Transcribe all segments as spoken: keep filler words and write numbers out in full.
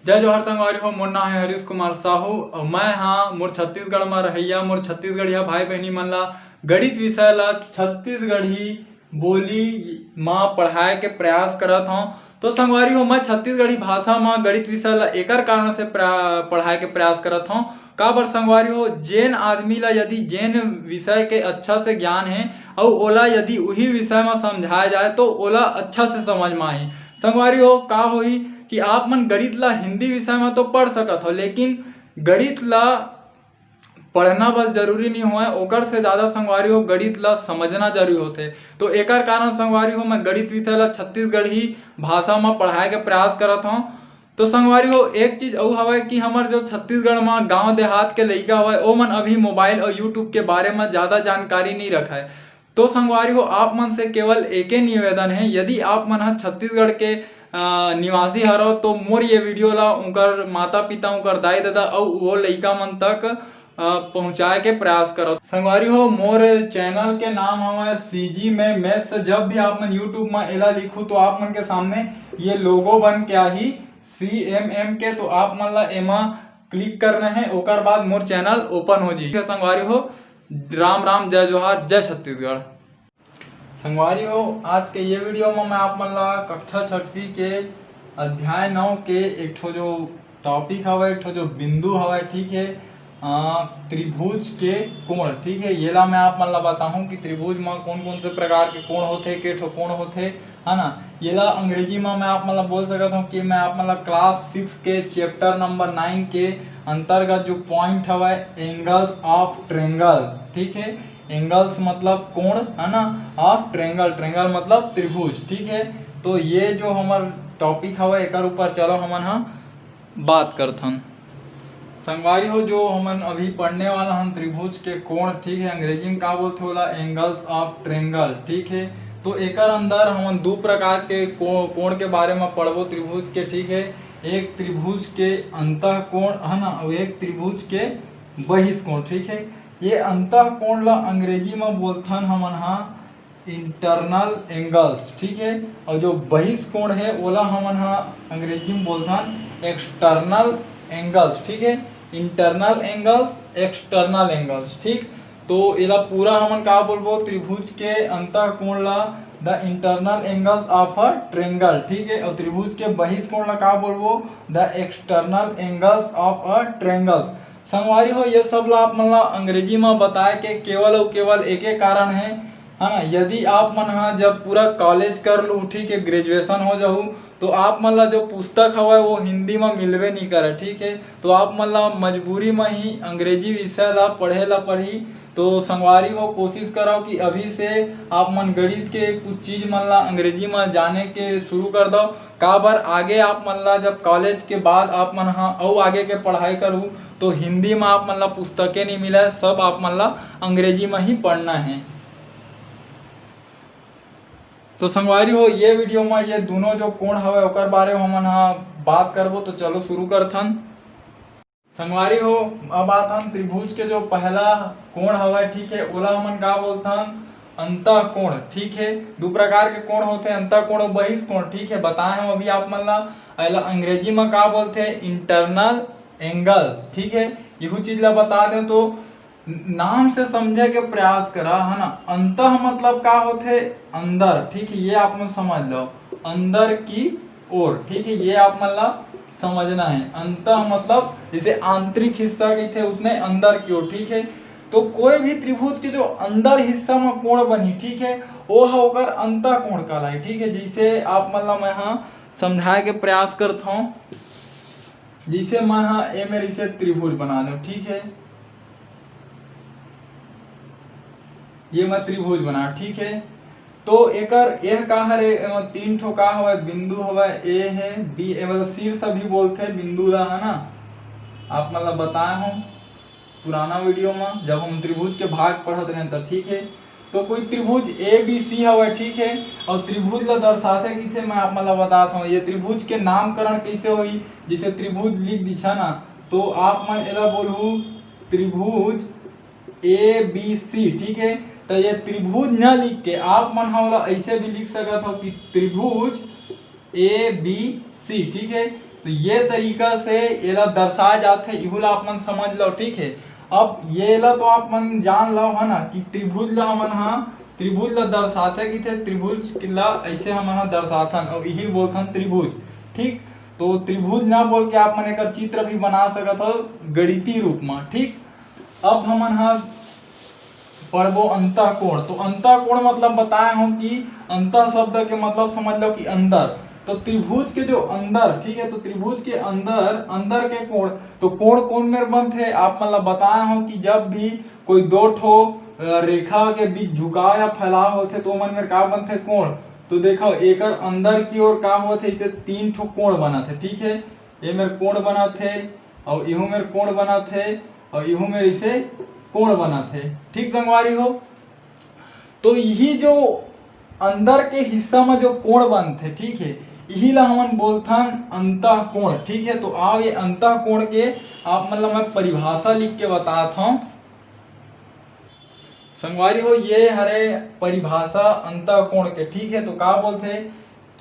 जय जोहार संगवारी हो, मोर नाम है हरीश कुमार साहू और मैं हाँ मोर छत्तीसगढ़ में रहैया, मोर छत्तीसगढ़िया भाई बहनी मन ला गणित विषय ला छत्तीसगढ़ी बोली मा पढ़ाए के प्रयास करत हौं। तो संगवारी हो, मैं छत्तीसगढ़ी भाषा मा गणित विषय ला एकर कारण से प्रा-, पढ़ाए के प्रयास करत हौं। काबर संगवारी हो, जेन आदमी ला यदि जेन विषय के अच्छा से ज्ञान है और ओला यदि उही विषय मा समझाया जाए तो ओला अच्छा से समझ मा आही। संगवारी हो, का होही कि आप मन गणित ला हिंदी विषय मा तो पढ़ सकत हो, लेकिन गणित ला पढ़ना बस जरूरी नहीं होय, ओकर से ज़्यादा संगवारी हो गणित ला समझना जरूरी होथे। तो एकर कारण संगवारी हो मैं गणित विषय ला छत्तीसगढ़ी भाषा मा पढ़ाए के प्रयास करत हौं। तो संगवारी हो, एक चीज अउ हवय कि हमर जो छत्तीसगढ़ मा गांव देहात के लइका हवय, ओमन अभी मोबाइल और YouTube के बारे मा ज़्यादा जानकारी नहीं रखय। तो संगवारी हो, आप मन से केवल एके निवेदन है, यदि आप मन ह छत्तीसगढ़ के, अ, निवासी हरव तो मोर ये वीडियो ला उनकर माता पिता, उनकर दाई ददा अउ वो लइका मन तक, अ, पहुँचाए के प्रयास करव। संगवारी हो, मोर चैनल के नाम हवय CG में Maths। जब भी आप मन YouTube में एला लिखू तो आप मन के सामने ये लोगो बन के आही CMM के, तो आप मन ला एमा क्लिक करना है, ओकर बाद मोर चैनल ओपन हो जाही। संगवारी हो, राम राम, जय जोहार, जय छत्तीसगढ़। संगवारी हो, आज के ये वीडियो में मैं आप मन ला कक्षा छठवीं के अध्याय नौ के एक ठो जो टॉपिक हवय, एक ठो जो बिंदु हवय, ठीक है, अ, त्रिभुज के कोण, ठीक है, येला मैं आप मन ला बताहूँ कि त्रिभुज में कौन कौन से प्रकार के कोण होथे, के ठो कोण होथे, है ना। येला अंग्रेजी में मैं आप मन ला बोल सकत हूँ कि मैं आप मन ला क्लास सिक्स के चैप्टर नंबर नाइन के अंतर्गत जो पॉइंट हवय, एंगल्स ऑफ ट्रेंगल, ठीक है, एंगल्स मतलब कोण, है ना, ऑफ ट्रेंगल, ट्रेंगल मतलब त्रिभुज, ठीक है। तो ये जो हमर टॉपिक हवय, एकर ऊपर चलो हमन ह बात करथन। संगवारी हो, जो हमन अभी पढ़ने वाला हन त्रिभुज के कोण, ठीक है, अंग्रेजी में का बोलथे ओला, एंगल्स ऑफ ट्रेंगल, ठीक है। तो एकर अंदर हमन दू प्रकार के को-, कोण के बारे में पढ़बो त्रिभुज के, ठीक है। एक त्रिभुज के अंतः कोण, है ना, और एक त्रिभुज के बहिष कोण, ठीक है। ये अंतः कोण ला अंग्रेजी में बोलथन हमन हा इंटरनल एंगल्स, ठीक है। और जो बहिष कोण है ओला हमन हा अंग्रेजी में बोलथन एक्सटर्नल एंगल्स, ठीक है। इंटरनल एंगल्स, एक्सटर्नल एंगल्स, ठीक। तो एला पूरा हमन का बोलबो, त्रिभुज के अंतः कोण ला the internal angles of a triangle, ठीक है। और त्रिभुज के बहिष कोण ला का बोलबो, the external angles of a triangle। संगवारी हो, ये सब ला आप मन ला अंग्रेजी में बताए के केवल अउ केवल एके कारण है, है ना। यदि आप मन हा जब पूरा कॉलेज कर लू, ठीक है, ग्रेजुएशन हो जाहू, तो आप मन ला जो पुस्तक हवय वो हिंदी में मिलबे नहीं करे, ठीक है। तो आप मन ला मजबूरी में ही अंग्रेजी विषय ला पढ़े ला पड़ही। तो संगवारी हो, कोशिश करव कि अभी से आप मन गणित के कुछ चीज मन ला अंग्रेजी में जाने के शुरू कर दव। काबर आगे आप मन ला जब कॉलेज के बाद आप मन हा अउ आगे के पढ़ाई करहू तो हिंदी में आप मन ला पुस्तकें नहीं मिलय, सब आप मन ला अंग्रेजी में ही पढ़ना है। तो संगवारी हो, ये वीडियो में ये दोनों जो कोण हवय ओकर बारे में हमन हा बात करबो। तो चलो शुरू करथन। संगवारी हो, अब आथन त्रिभुज के जो पहला कोण हवय, ठीक है, ओला हमन का बोलथन, अंतः कोण, ठीक है। दू प्रकार के कोण होथे, अंतः कोण और बहिष कोण, ठीक है, बताए हम अभी आप मन ला। एला अंग्रेजी में का बोलथे, इंटरनल एंगल, ठीक है। यहू चीज ला बता दें तो नाम से समझे के प्रयास करा, है ना। अंतः मतलब का होथे, अंदर, ठीक है, ये आप मन समझ लो, अंदर की ओर, ठीक है, ये आप मन ला समझना है। अंतः मतलब जैसे आंतरिक हिस्सा कहिथे, उसने अंदर की ओर, ठीक है। तो कोई भी त्रिभुज के जो अंदर हिस्सा में कोण बनही, ठीक है, वो ह ओकर अंतः कोण कहलाही, ठीक है। जैसे आप मन ला मैं हा समझाए के प्रयास करत हूँ, जैसे मैं हा ए मेर इसे त्रिभुज बना लेव, ठीक है, ये मैं त्रिभुज बना, ठीक है। तो एकर एह का हरे, एमा तीन ठो का हवय, बिंदु हवय, ए है, बी, एमा शीर्ष भी बोलथे बिंदु ला, है ना। आप मन ला बताए हूँ पुराना वीडियो में, जब हम त्रिभुज के भाग पढ़त रहे, तो ठीक है। तो कोई त्रिभुज ए बी सी हवय, ठीक है, और त्रिभुज ला दर्शाथे कइसे, मैं आप मन ला बतात हूँ। ये त्रिभुज के नामकरण कइसे होही, जैसे त्रिभुज लिख दिछा ना, तो आप मन एला बोलहू त्रिभुज ए बी सी, ठीक है। तो ये त्रिभुज न लिख के आप मन हा ओला ऐसे भी लिख सकत हो कि त्रिभुज ए बी सी, ठीक है। तो ये तरीका से एला दर्शाए जाथे, इहू ला आप मन समझ लो, ठीक है। अब ये ला तो आप मन जान लो, है ना, कि त्रिभुज ला हमन हा, त्रिभुज ला दर्शाथे कि थे त्रिभुज ला ऐसे हमन हा दर्शाथन और यही बोलथन त्रिभुज, ठीक। तो त्रिभुज ना बोल के आप मन एकर चित्र भी बना सकत हो गणितीय रूप में, ठीक। अब हमन हा पढ़बो अंतः कोण। तो अंतः कोण मतलब बताए हूँ कि अंतः शब्द के मतलब समझ लो कि अंदर। तो त्रिभुज के जो अंदर, ठीक है, तो त्रिभुज के अंदर, अंदर के कोण, तो कोण कोन मेर बनथे, आप मन ला बताए हूँ कि जब भी कोई दो ठो रेखा के बीच झुकाव या फैलाव होथे तो ओमन मेर का बनथे, कोण। तो देखो एकर अंदर की ओर का होथे, इसे तीन ठो कोण बनत हे, ठीक है। ये मेर कोण बनत हे, और इहू मेर कोण बनत हे, और इहू मेर इसे कोण बनत हे, ठीक संगवारी हो। तो यही जो अंदर के हिस्सा में जो कोण बनथे, ठीक है, यही ला हमन बोलथन अंतः कोण, ठीक है। तो आओ ये अंतः कोण के आप मतलब मैं परिभाषा लिख के बतात हूँ संगवारी हो। ये हरे परिभाषा अंतः कोण के, ठीक है। तो का बोलथे,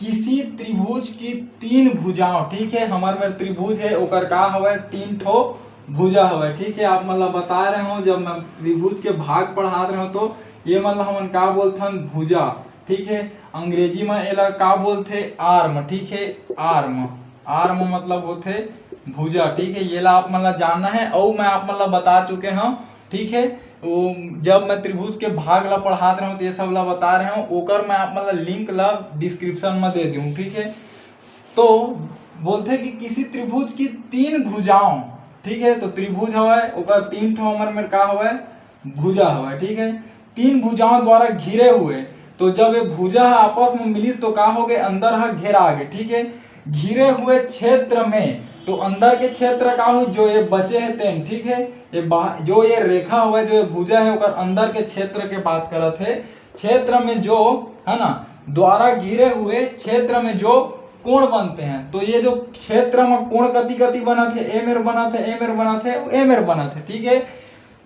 किसी त्रिभुज की तीन भुजाओं, ठीक है, हमारे मेर त्रिभुज है, ओकर का हवय, तीन ठो भुजा हवय, ठीक है। आप मन ला बता रहे हो, जब मैं त्रिभुज के भाग पढ़ात रहे हो तो ये मन ला हमन का बोलथन, भुजा, ठीक है। अंग्रेजी में एला का बोलथे, आर्म, ठीक है, आर्म। आर्म मतलब होथे भुजा, ठीक है। ये ला आप मन ला जानना है और मैं आप मन ला बता चुके हूँ, ठीक है। वो जब मैं त्रिभुज के भाग ला पढ़ात रहे हूँ तो ये सब ला बता रहे हूँ, ओकर मैं आप मन ला लिंक ला डिस्क्रिप्शन में दे दूँ, ठीक है। तो बोलथे कि किसी त्रिभुज की तीन भुजाओं, ठीक है, तो त्रिभुज हवय, ओकर तीन ठो हमर मेर का हवय, भुजा हवय, ठीक है, तीन भुजाओं द्वारा घिरे हुए। तो जब ये भुजा ह आपस में मिलिस तो का हो गए, अंदर ह घेरा गे, ठीक है। घिरे हुए क्षेत्र में, तो अंदर के क्षेत्र का हो, जो ये बचे हैं तेन, ठीक है, ये बाह-, जो ये रेखा हुआ, जो ये भुजा है, ओकर अंदर के क्षेत्र के बात करत है। क्षेत्र में जो है ना, द्वारा घिरे हुए क्षेत्र में जो कोण बनते हैं, तो ये जो क्षेत्र में कोण कति कति बनत है, ए मेर बनत है, ए मेर बनत है, ए मेर बनत है, ठीक है।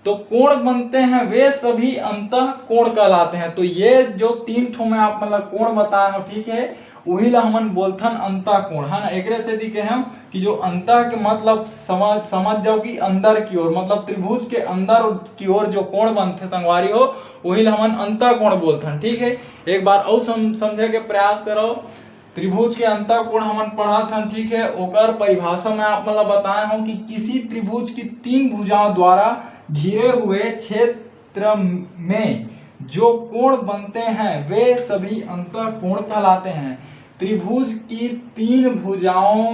तो कोण बनते हैं वे सभी अंतः कोण कहलाते हैं। तो ये जो तीन ठो मैं आप मतलब कोण बताए हूँ, ठीक है, वही ला हमन बोलथन अंतः कोण, है ना। एकरे सेती कहे हम कि जो अंतः के मतलब समझ समझ जाओ कि अंदर की ओर, मतलब त्रिभुज के अंदर की ओर जो कोण बनथे संगवारी हो, वही ला हमन अंतः कोण बोलथन, ठीक है। एक बार और सम, समझे के प्रयास करो। त्रिभुज के अंतः कोण हमन पढ़त हन, ठीक है। ओकर परिभाषा मैं आप मन ला बताए हूँ कि किसी त्रिभुज की तीन भुजाओं द्वारा घिरे हुए क्षेत्र में जो कोण बनते हैं वे सभी अंतः कोण कहलाते हैं। त्रिभुज की तीन भुजाओं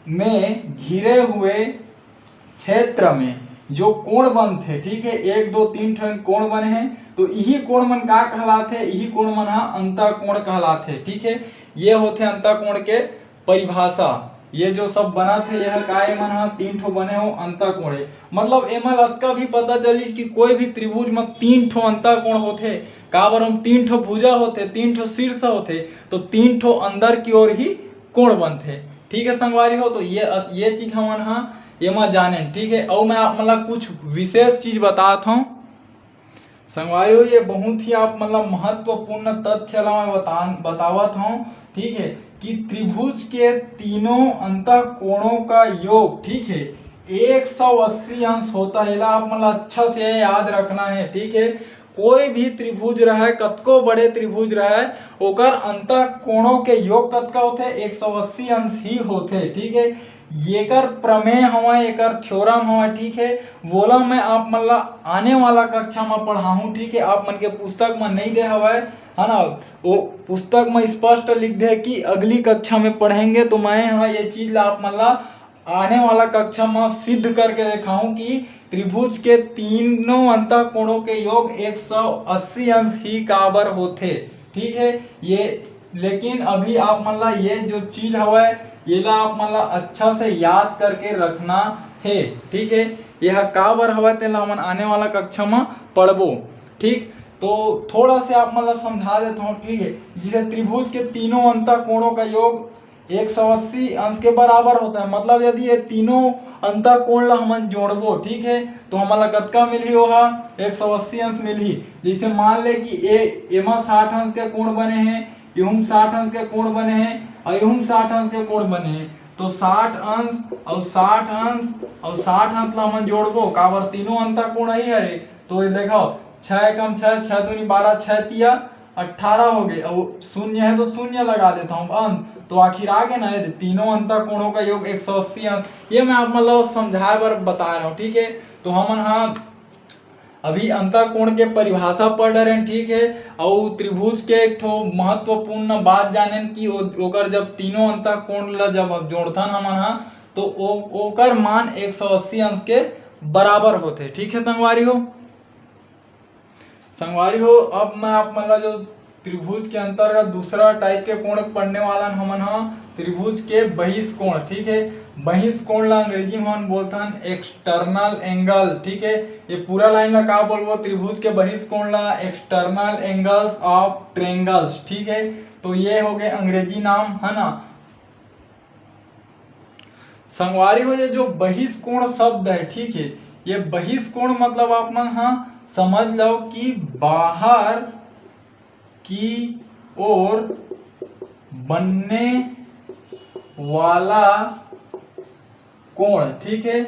में घिरे हुए क्षेत्र में जो कोण बनथे, ठीक है, एक दो तीन ठन कोण बने हैं, तो इही कोण मन का कहलाथे, इही कोण मन हा अंतः कोण कहलाथे, ठीक है। ये होथे अंतः कोण के परिभाषा। ये जो सब बनत हे, यह काय मन ह तीन ठो बने हो, अंतः कोण हे। मतलब एमा लतका भी पता चलिस कि कोई भी त्रिभुज म तीन ठो अंतः कोण होथे, काबर हम तीन ठो भुजा होथे, तीन ठो शीर्ष होथे, तो तीन ठो अंदर की ओर ही कोण बनथे। ठीक है संगवारी हो, तो ये ये चीज हमन ह एमा जानेन, ठीक है। अउ मैं आप मन ला कुछ विशेष चीज बतात हूँ संगवारी हो, ये बहुत ही आप मन ला महत्वपूर्ण तथ्य ला मैं बतान बतावत हूँ, ठीक है, कि त्रिभुज के तीनों अंतः कोणों का योग, ठीक है, एक सौ अस्सी अंश होता है। एला आप मन ला अच्छा से याद रखना है, ठीक है। कोई भी त्रिभुज रहे, कतको बड़े त्रिभुज रहे, ओकर अंतः कोणों के योग कतका होथे? एक सौ अस्सी अंश ही होथे, ठीक है। येकर प्रमेय हवय, एकर थ्योरम हवय, ठीक है। वोला मैं आप मन ला आने वाला कक्षा म पढ़ाहूँ, ठीक है। आप मन के पुस्तक म नइ दे हवय, है ना, वो पुस्तक म स्पष्ट लिख दे कि अगली कक्षा में पढ़ेंगे। तो मैं ह ये चीज ला आप मन ला आने वाला कक्षा म सिद्ध करके देखाहूँ कि त्रिभुज के तीनों अंतः कोणों के योग एक सौ अस्सी अंश ही काबर होथे, ठीक है। ये लेकिन अभी आप मन ला ये जो चीज हवय, ये ला आप मन ला अच्छा से याद करके रखना हे, ठीक है। ये ह काबर हवय, तेला हमन आने वाला कक्षा म पढ़बो, ठीक। तो थोड़ा से आप मन ला समझा देता हूँ, ठीक है। जैसे त्रिभुज के तीनों अंतः कोणों का योग एक सौ अस्सी अंश के बराबर होता है। मतलब यदि ये तीनों अंतः कोण ला हमन जोड़बो, ठीक है, तो हमन ला कतका मिलही? ओहा एक सौ अस्सी अंश मिलही। जैसे मान ले कि ए एमा साठ अंश के कोण बने हैं, इहुम साठ अंश के कोण बने हैं और इहुम साठ अंश के कोण बने हैं, तो साठ अंश अउ साठ अंश अउ साठ अंश ला हमन जोड़बो, काबर तीनों अंतःकोण ही हरे। तो ये देखो, छः एकम छः, छः दूनी बारह, छः तिया अट्ठारह हो गए, अउ शून्य है तो शून्य लगा देता हूँ अंश, तो आखिर आ गए ना, ये तीनों अंतःकोणों का योग एक सौ अस्सी अंश। ये मैं आप मतलब समझाए बर बता रहा हूँ, ठीक है। तो हमन हाँ अभी अंतःकोण के परिभाषा पढ़ रहे हैं, ठीक है, अउ त्रिभुज के एक ठो महत्वपूर्ण बात जानेन कि ओ-, ओकर जब तीनों अंतःकोण ला जब जोड़थन हमन हा, तो ओ-, ओकर मान एक सौ अस्सी अंश के बराबर होथे, ठीक है संगवारी हो। संगवारी हो, अब मैं आप मन ला जो त्रिभुज के अंतर्गत दूसरा टाइप के कोण पढ़ने वाला हन हमन हा, त्रिभुज के बहिष्कोण, ठीक है। बहिष्कोण ला अंग्रेजी में हमन बोलथन एक्सटर्नल एंगल, ठीक है। ये पूरा लाइन ला का बोलबो, त्रिभुज के बहिष्कोण ला external angles of triangles, ठीक है। तो ये हो गए अंग्रेजी नाम, है ना। संगवारी हो, ये जो बहिष्कोण शब्द है, ठीक है, ये बहिष्कोण मतलब आप मन हा समझ लो कि बाहर की ओर बनने वाला कोण, ठीक है।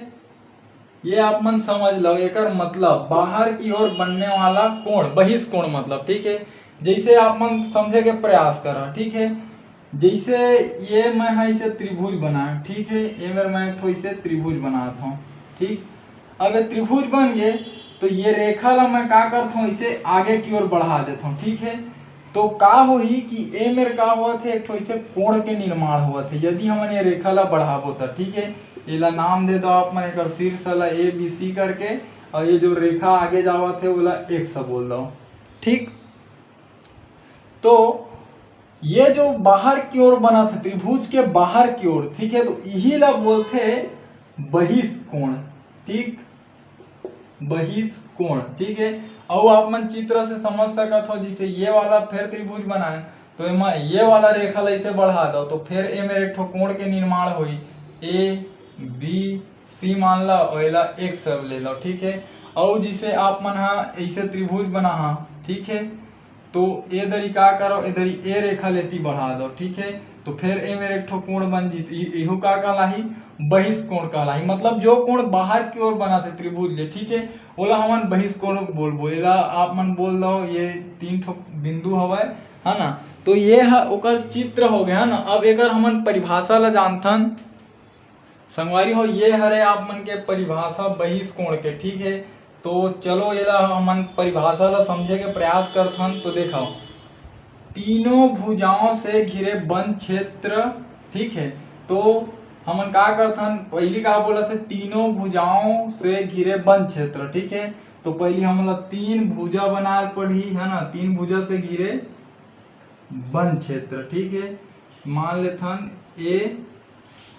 ये आप मन समझ लो, एकर मतलब बाहर की ओर बनने वाला कोण, बहिष्कोण मतलब, ठीक है। जैसे आप मन समझे के प्रयास करा, ठीक है। जैसे ये मैं हा इसे त्रिभुज बनाए, ठीक है, ये मेर मैं एक ठो इसे त्रिभुज बनात हूँ, ठीक। अब ये त्रिभुज बन गए, तो ये रेखा ला मैं का करत हूँ, इसे आगे की ओर बढ़ा देत हूँ, ठीक है। तो का होही कि ए मेर का होवत हे, एक ठो इसे कोण के निर्माण होवत हे। यदि हमन ये रेखा ला बढ़ाबो त, ठीक है, एला नाम दे दो आप मन, एकर शीर्ष ला ए बी सी करके, और ये जो रेखा आगे जावत हे ओला एक्स बोल दो, ठीक। तो ये जो बाहर की ओर बनत हे, त्रिभुज के बाहर की ओर, ठीक है, तो इही ला बोलथे बहिष्कोण, ठीक, बहिष्कोण, ठीक है। अउ आप मन चित्र से समझ सकत हो, जैसे ये वाला फेर त्रिभुज बनाए, तो एमा ये वाला रेखा ला इसे बढ़ा दो, तो फेर ए मेर एक ठो कोण के निर्माण होई, ए बी सी मान लो, और एला एक्स ले लो, ठीक है। अउ जिसे आप मन हा ऐसे त्रिभुज बना हा, ठीक है, तो ए दरी का करो, ए दरी ए रेखा लेती बढ़ा दो, ठीक है। तो फेर ए मेर एक ठो कोण बन जीत, इ-, इहू का कहलाही, बहिष्कोण कहलाही। मतलब जो कोण बाहर की ओर बना थे त्रिभुज ले, ठीक है, ओला हमन बहिष्कोण बोलबो। एला आप मन बोल दो, ये तीन ठो बिंदु हवय, है ना। तो ये ह ओकर चित्र हो गया, है ना। अब एकर हमन परिभाषा ला जानथन। संगवारी हो, ये हरे आप मन के परिभाषा बहिष्कोण के, ठीक है। तो चलो, एला हमन परिभाषा ला समझे के प्रयास करथन। तो देखो, तीनों भुजाओं से घिरे बंद क्षेत्र, ठीक है। तो हमन का करथन, पहली का बोला थे, तीनों भुजाओं से घिरे बंद क्षेत्र, ठीक है। तो पहली हमन ला तीन भुजा बनाए पड़ही, है ना, तीन भुजा से घिरे बंद क्षेत्र, ठीक है। मान लेथन ए,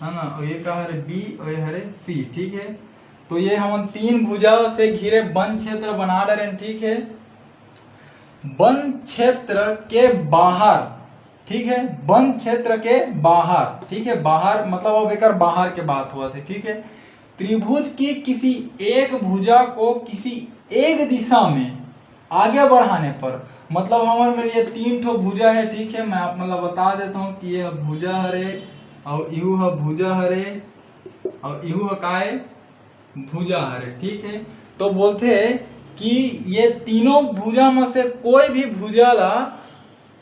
है ना, और ये का हरे बी और ये हरे सी, ठीक है। तो ये हमन तीन भुजा से घिरे बंद क्षेत्र बना डरेन, ठीक है। बंद क्षेत्र के बाहर, ठीक है, बंद क्षेत्र के बाहर, ठीक है, बाहर मतलब अब एकर बाहर के बात होवत हे, ठीक है। त्रिभुज की किसी एक भुजा को किसी एक दिशा में आगे बढ़ाने पर, मतलब हमर मेर ये तीन ठो भुजा है, ठीक है, मैं आप मन ला बता देता हूँ कि ये भुजा हरे, और इहू ह भुजा हरे, और इहू ह काय भुजा हरे, ठीक है। तो बोलथे कि ये तीनों भुजा में से कोई भी भुजा ला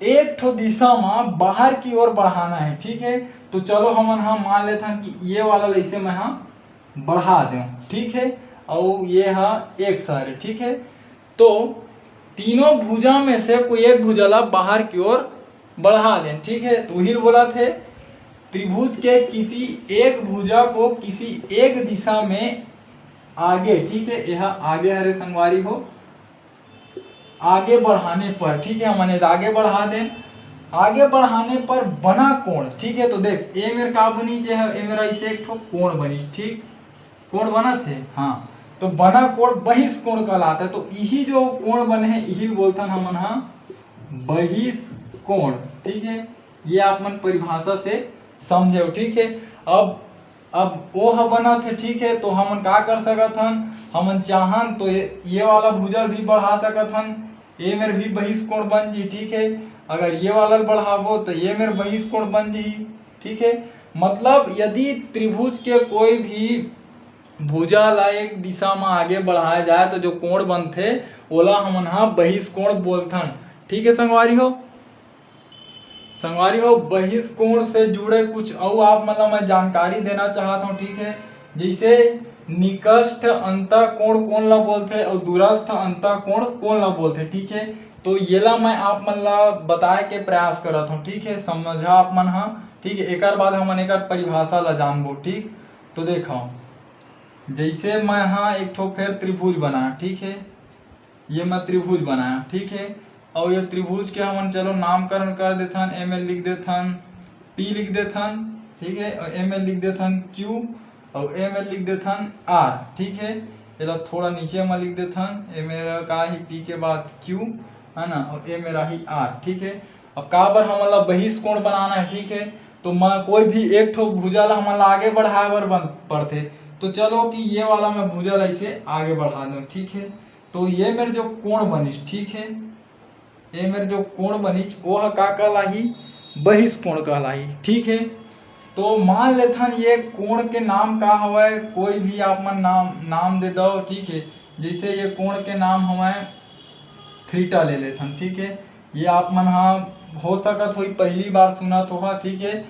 एक ठो दिशा में बाहर की ओर बढ़ाना है, ठीक है। तो चलो हमन हा मान लेथन कि ये वाला ला इसे मैं हा बढ़ा दें, ठीक है, और ये हा एक्स हरे, ठीक है। तो तीनों भुजा में से कोई एक भुजा ला बाहर की ओर बढ़ा दें, ठीक है। तो वही बोला थे, त्रिभुज के किसी एक भुजा को किसी एक दिशा में आगे, ठीक है, यह आगे हरे संगवारी हो, आगे बढ़ाने पर, ठीक है, हमन आगे बढ़ा दें, आगे बढ़ाने पर बना कोण, ठीक है। तो देख, ए मेर का बनी, जे ह, ए मेरा इसे एक ठो कोण बनी, ठीक, कोण बनत हे, हाँ। तो बना कोण बहिष्कोण कहलाता है। तो इही जो कोण बने हैं, इही बोलथन हमन हा बहिष्कोण, ठीक है। ये आप मन परिभाषा से समझे हो, ठीक है। अब अब ओ ह बनत हे, ठीक है। तो हमन का कर सकत हन, हमन चाहन तो ये, ये वाला भुजा भी बढ़ा सकत हन, ये मेर भी बहिष्कोण बन जी, ठीक है। अगर ये वाला बढ़ाबो तो ये मेर बहिष्कोण बन जी, ठीक है। मतलब यदि त्रिभुज के कोई भी भुजा ला एक दिशा में आगे बढ़ाए जाए तो जो कोण बनथे ओला हमन हा बहिष्कोण बोलथन। ठीक है संगवारी हो, संगवारी हो, बहिष्कोण से जुड़े कुछ अउ आप मन ला मैं जानकारी देना चाहत हूँ। ठीक है, जैसे निकष्ठ अंतः कोण कोन ला बोलथे और दूरस्थ अंतः कोण कोन ला बोलथे। ठीक है, तो येला मैं आप मन ला बताए के प्रयास करत हूँ। ठीक है, समझा आप मन हा। ठीक है, एकर बाद हमन एकर परिभाषा ला जानबो। ठीक, तो देखो, जैसे मैं हा एक ठो फेर त्रिभुज बनाया। ठीक है, ये मैं त्रिभुज बनाया। ठीक है, और ये त्रिभुज के हमन चलो नामकरण कर देथन, एमे लिख देथन पी लिख देथन। ठीक है, और एमे लिख देथन क्यू और एमे लिख देथन आर। ठीक है, एला थोड़ा नीचे में लिख देथन, ए मेरा का ही पी के बाद क्यू है ना, और ए मेरा ही आर। ठीक है, अब काबर हमन ला बहिष्कोण बनाना है। ठीक है, तो मैं कोई भी एक ठो भुजा ला हमन ला आगे बढ़ाए बर बन पड़थे। तो चलो कि ये वाला मैं भुजा ला इसे आगे बढ़ा दूँ। ठीक है, तो ये मेर जो कोण बनिस, ठीक है, ये मेर जो कोण बनिस वो ह का कहलाही? बहिष्कोण कहलाही। ठीक है, तो मान लेथन ये कोण के नाम का हवय, कोई भी आप मन नाम नाम दे दो। ठीक है, जैसे ये कोण के नाम हवय थीटा ले लेथन। ठीक है, ये आप मन हा हो सकत होई पहली बार सुनत होहा। ठीक है,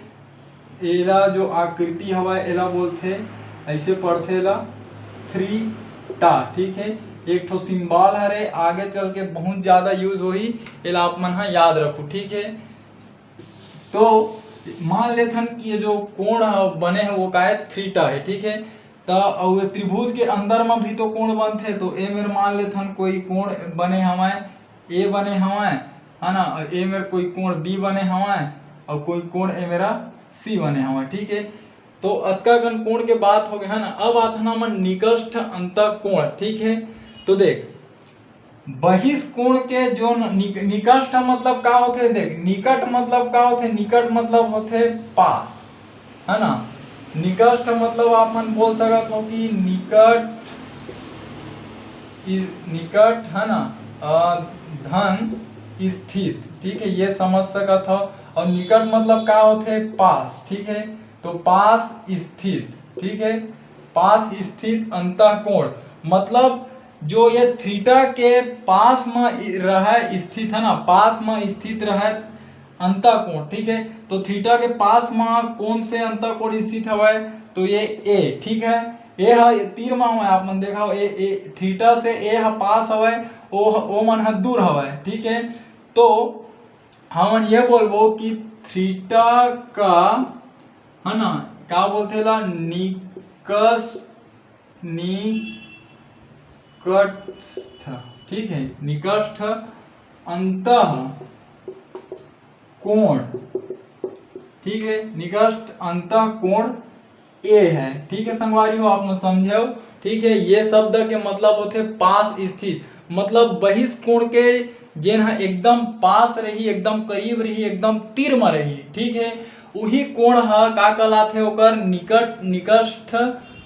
एला जो आकृति हवय एला बोलथे, ऐसे पढ़थे एला थीटा। ठीक है, एक ठो सिंबल हरे, आगे चल के बहुत ज्यादा यूज होही, एला आप मन हा याद रखो। ठीक है, तो मान लेथन कि ये जो कोण ह बने है वो का है? थीटा है। ठीक है, त अउ ये त्रिभुज के अंदर में भी तो कोण बनथे, तो ए मेर मान लेथन कोई कोण बने हवय, ए बने हवय, है ना, और ए मेर कोई कोण बी बने हवय और कोई कोण ए मेरा सी बने हवय। ठीक है, तो अतका कन कोण के बात हो गए है ना। अब आथन हमन निकष्ठ अंत कोण। ठीक है, तो देख बहिष्कोण के जो न-, निक-, निकष्ठ मतलब का होथे? देख, निकट मतलब का होथे? निकट मतलब होथे पास, है ना। निकष्ठ मतलब आप मन बोल सकत हो कि निकट इ-, निकट है ना, अ, धन स्थित। ठीक है, ये समझ सकत हो। और निकट मतलब का होथे? पास। ठीक है, तो पास स्थित। ठीक है, पास स्थित अंत कोण मतलब जो ये थीटा के पास में इ-, रहे स्थित है ना, पास में स्थित रहे अंत कोण। ठीक है, तो थीटा के पास में कौन से अंत कोण स्थित हवय? तो ये ए। ठीक है, ए ह तीर में हवय, आप मन देखा ए, ए थीटा से ए ह पास हवय, ओ ह-, ओ मन ह दूर हवय। ठीक है, तो हमन ये बोलबो कि थीटा का है ना, का बोलथे ला? निकस निकटस्थ। ठीक है, निकटस्थ अंत कोण। ठीक है, निकटस्थ अंत कोण ए है। ठीक है संगवारी हो, आप मन समझे हो। ठीक है, ये शब्द के मतलब होथे पास स्थित, मतलब बहिष्कोण के जेन ह एकदम पास रही, एकदम करीब रही, एकदम तीर में रही। ठीक है, उही कोण ह का कहलाथे? ओकर निकट निकटस्थ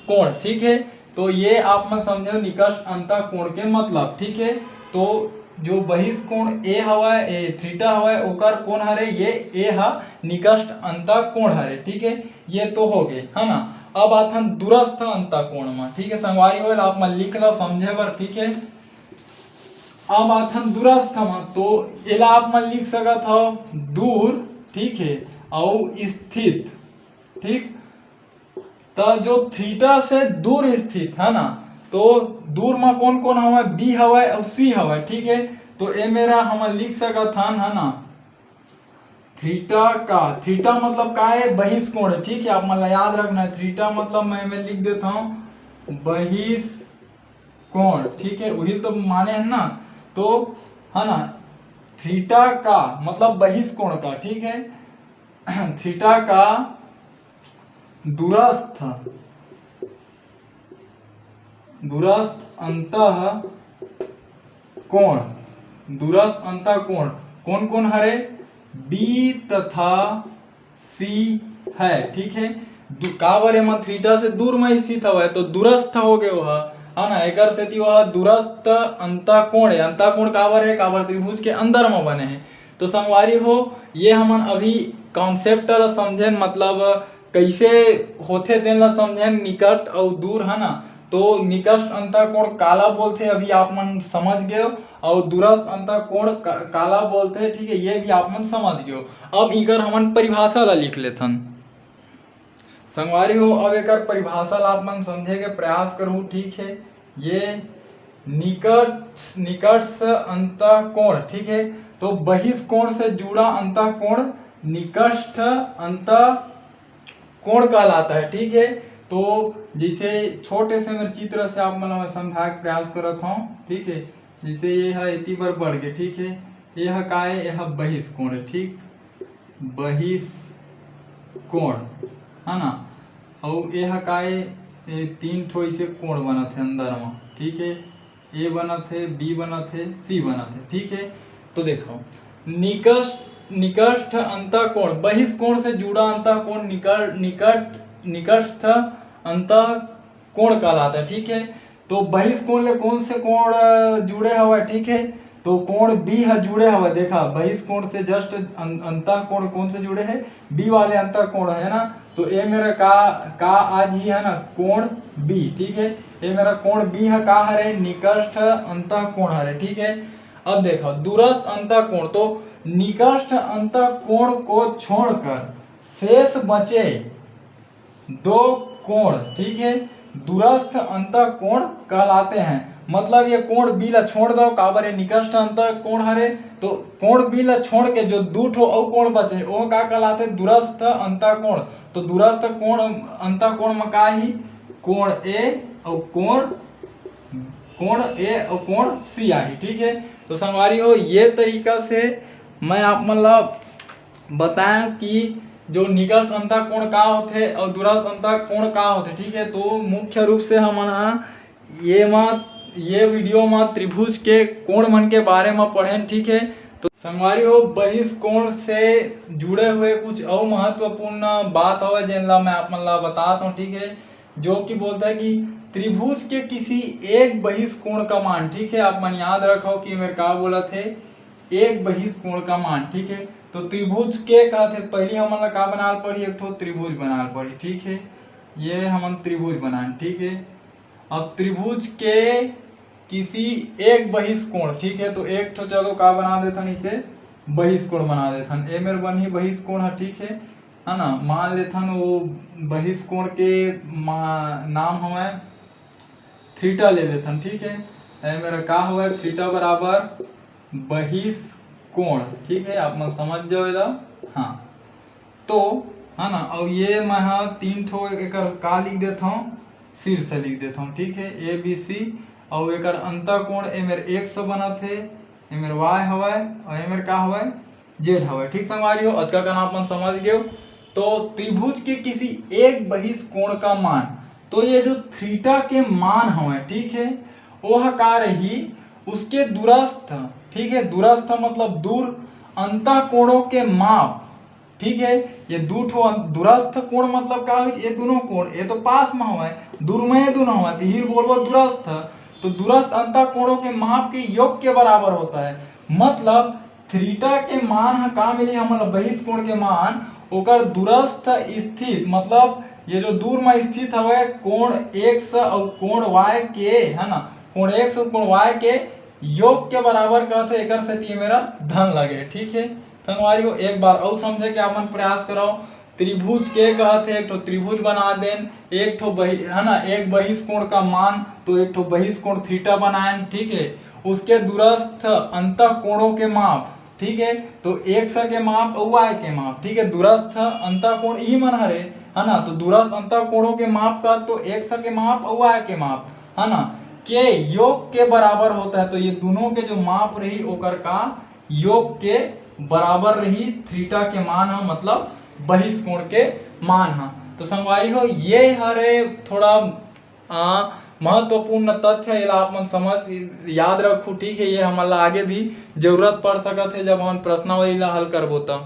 कोण। ठीक है, तो ये आप मन समझे हो निकटस्थ अंत कोण के मतलब। ठीक है, तो जो बहिष्कोण ए हवय, ए थीटा हवय, ओकर कोण हरे? ये ए ह निकटस्थ अंत कोण हरे। ठीक है, ये तो हो गए है ना। अब आथन दूरस्थ अंत कोण में। ठीक है संगवारी हो, आप मन लिख लो समझे बर। ठीक है, अब आथन दूरस्थ में, तो एला आप मन लिख सकत हो दूर। ठीक है, अउ स्थित। ठीक, त जो थीटा से दूर स्थित है ना, तो दूर में कौन कौन हवय? बी हवय और सी हवय। ठीक है, तो ए मेरा हमन लिख सकत हन, है ना, थीटा का, थीटा मतलब का है? बहिष्कोण है। ठीक है, आप मन ला याद रखना है, थीटा मतलब मैं मैं लिख देता हूँ बहिष्कोण। ठीक है, वही तो माने है ना, तो है ना, थीटा का मतलब बहिष्कोण का। ठीक है, थीटा का दूरस्थ, दूरस्थ अंत कोण, दूरस्थ अंत कोण कौन कौन हरे? बी तथा सी है। ठीक है, दू- काबर एमा थीटा से दूर में स्थित हवय तो दूरस्थ हो गए वह, है ना, एकर सेती वह दूरस्थ अंत कोण है। अंत कोण काबर है? काबर त्रिभुज के अंदर में बने हैं। तो संगवारी हो, ये हमन अभी कॉन्सेप्ट ला समझेन, मतलब कइसे होथे तेन ला समझेन, निकट अउ दूर, है ना। तो निकट अंतःकोण काला बोलथे, अभी आप मन समझ गए हो, अउ दूरस्थ अंतःकोण का-, काला बोलथे, ठीक है, ये भी आप मन समझ गए हो। अब इकर हमन परिभाषा ला लिख लेथन। संगवारी हो, अब एकर परिभाषा ला आप मन समझे के प्रयास करहू, ठीक है। ये निकट, निकट से अंतःकोण, ठीक है, तो बहिष्कोण से जुड़ा अंतःकोण निकट अंतः कोण कहलाता है, ठीक है। तो जैसे छोटे से मेरे चित्र से आप मन ला समझाए के प्रयास करत हूँ, ठीक है। जैसे ये है, इति बर बढ़ के, ठीक है, ये है का है, ये है बहिष्कोण है, ठीक, बहिष्कोण, है ना। और ये है का है, ये तीन ठो इसे कोण बनत है अंदर में, ठीक है। ए बनत है, बी बनत है, सी बनत है, ठीक है। तो देखो, निकट, निकट अंतःकोण, बहिष्कोण से जुड़ा अंतःकोण निकट, निकट, निकटस्थ अंतःकोण कहलाता है, ठीक है। तो बहिष्कोण ले कौन से कोण जुड़े हवा, ठीक है। तो कोण बी ह जुड़े हवा, देखा, बहिष्कोण से जस्ट अंतःकोण कौन से जुड़े है, बी वाले अंतःकोण है ना। तो ये मेरा का, का आज ही है ना, कोण बी, ठीक है। ये मेरा कोण बी है का हरे, निकट अंतःकोण हरे, ठीक है। अब देखो, दूरस्थ अंतःकोण, तो निकट अंतःकोण को छोड़कर शेष बचे दो कोण, ठीक है, दूरस्थ अंतःकोण कहलाते हैं। मतलब ये कोण बी ला छोड़ दो, काबर ये निकट अंतःकोण हरे, तो कोण बी ला छोड़ के जो दू ठो अउ कोण बचे, वो का कहलाते? दूरस्थ अंतःकोण। तो दूरस्थ कोण, अंतःकोण में का ही? कोण ए और कोण, कोण ए और कोण सी आही, ठीक है। तो संगवारी हो, ये तरीका से मैं आप मन ला बताया कि जो निकट अंतःकोण का होथे और दूरस्थ अंतःकोण का होथे, ठीक है। तो मुख्य रूप से हमन ह ये मा, ये वीडियो मा त्रिभुज के कोण मन के बारे मा पढ़ेन, ठीक है। तो संगवारी हो, बहिष्कोण से जुड़े हुए कुछ अउ महत्वपूर्ण बात हवे, जेन ला मैं आप मन ला बतात हूँ, ठीक है, जो कि बोलता है कि त्रिभुज के किसी एक बहिष्कोण का मान, ठीक है, आप मन याद रखो कि मेरे का बोला थे, एक बहिष्कोण का मान, ठीक है। तो त्रिभुज के कहत हे, पहली हमन ला का बनाल पड़ी? एक ठो त्रिभुज बनाल पड़ी, ठीक है। ये हमन त्रिभुज बनान, ठीक है। अब त्रिभुज के किसी एक बहिष्कोण, ठीक है, तो एक ठो चलो का बना देथन, इसे बहिष्कोण बना देथन। ए मेर बनही बहिष्कोण ह, ठीक है, है ना। मान लेथन वो बहिष्कोण के मा-, नाम हवय थीटा ले लेथन, ठीक है। ए मेरा का हवय, थीटा बराबर बहिष्कोण, ठीक है, आप मन समझ जाओ एला। हाँ, तो है ना, और ये मैं ह तीन ठो एकर का लिख देथौं, शीर्ष लिख देथौं, ठीक है, ए बी सी। और एकर अंतःकोण ए मेर एक्स बनत हे, ए मेर वाई हवय और ए मेर का हवय, जेड हवय। ठीक संगवारी हो, अतका कन आप मन समझ गए हो। तो त्रिभुज के किसी एक बहिष्कोण का मान, तो ये जो थीटा के मान हवय, ठीक है, वो ह का रही, उसके दूरस्थ, ठीक है, दूरस्थ मतलब दूर, अंतःकोणों के माप, ठीक है। ये दू ठो अं-, दूरस्थ कोण मतलब का होइस? ये दोनों कोण, ये तो पास में हवय, दूर में ये दोनों हवय, तो इही ल बोलबो दूरस्थ। तो दूरस्थ अंतःकोणों के माप के योग के बराबर होता है। मतलब थीटा के मान ह का मिली हमन ला, बहिष्कोण के मान, ओकर दूरस्थ स्थित, मतलब ये जो दूर में स्थित हवय कोण एक्स और कोण वाई के, है ना, कोण एक्स और कोण वाई के योग के बराबर कहत हे, एकर सेती ये मेरा धन लगे, ठीक है। संगवारी हो, एक बार अउ समझे के आप मन प्रयास करव। त्रिभुज के कहत हे एक ठो त्रिभुज बना देन, एक ठो बहि-, है ना, एक बहिष्कोण का मान, तो एक ठो बहिष्कोण थीटा बनाएन, ठीक है। उसके दूरस्थ अंतःकोणों के माप, ठीक है, तो एक्स के माप और वाई के माप, ठीक है, दूरस्थ अंतःकोण इही मन हरे, है ना, तो दूरस्थ अंतःकोणों के माप का तो एक्स के माप और वाई के माप, है ना, के योग के बराबर होता है। तो ये दोनों के जो माप रही ओकर का योग के बराबर रही थीटा के मान ह, मतलब बहिष्कोण के मान ह। तो संगवारी हो, ये हरे थोड़ा, आ, महत्वपूर्ण तथ्य, एला आप मन समझ, याद रखू, ठीक है। ये हमन ला आगे भी जरूरत पड़ सकत है, जब हमन प्रश्नावली ला हल करबो त।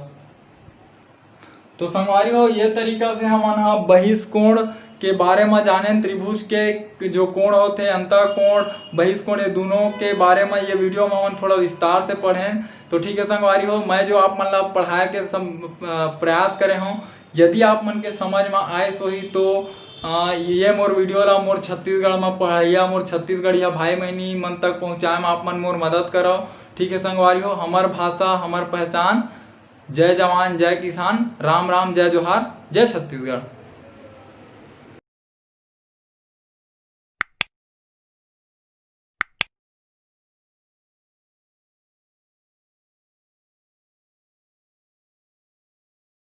तो संगवारी हो, ये तरीका से हमन ह बहिष्कोण के बारे में जानेन, त्रिभुज के जो कोण होथे, अंतः कोण, बहिष्कोण, ये दोनों के बारे में ये वीडियो में हमन थोड़ा विस्तार से पढ़ेन। तो ठीक है संगवारी हो, मैं जो आप मन ला पढ़ाए के सम, अ, प्रयास करे हूँ, यदि आप मन के समझ में आए होही तो अ, ये मोर वीडियो ला मोर छत्तीसगढ़ में पढ़इया, मोर छत्तीसगढ़िया भाई बहिनी मन तक पहुँचाए में आप मन मोर मदद करव। ठीक है संगवारी हो, हमर भाषा, हमर पहचान। जय जवान, जय किसान, राम राम, जय जोहार, जय छत्तीसगढ़।